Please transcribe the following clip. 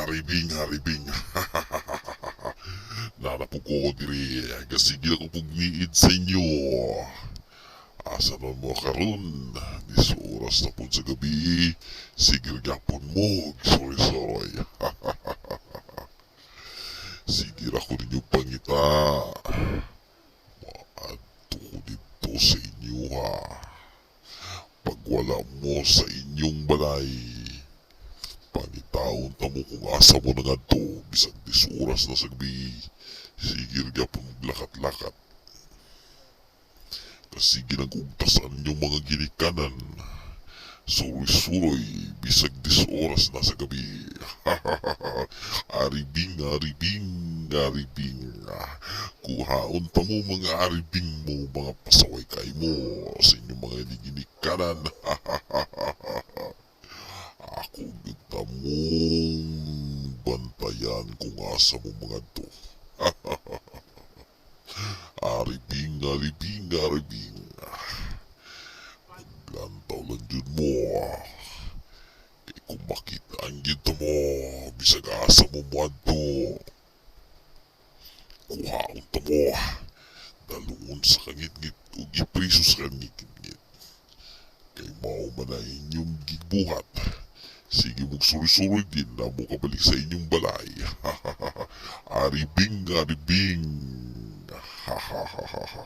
Aribing, aribing. Naa na pud ko diri. Gasige ako pugniid sa inyo. Asa man mo karon? Dis oras na pud sa gabi. Sige gyapon mo. Sorry, sorry. Sige ra ko ninyo pangita. Maadto ko dito sa inyo ha. Pag wala mo sa inyong balay, pangitaon ta mo kung asa mo nangadto bisag dis oras na sa gabi. Sige ra gyapon lakat-lakat. Kasige nang ugtas ang inyong mga ginikanan. Suroy-suroy, bisag dis oras na sa gabi. Aribing, aribing, aribing. Kuhaon pa mo mga aribing mo, mga pasaway kay mo sa inyong mga ginikanan. Ako gyud mong bantayan kung asa mo mga to. Aribing, aribing, aribing. Maglantaw lang jud mo. Kay kung makita ang gyud mo, bisag asa mo moadto. Kuhaon ta mo. Dalungon sa kangitngit ug ipriso sa kangitngit. Kay mao man na inyong gibuhat. Sige mong suroy-suroy din na mo kabalik sa inyong balay. Aribing, aribing. Ha ha ha ha ha.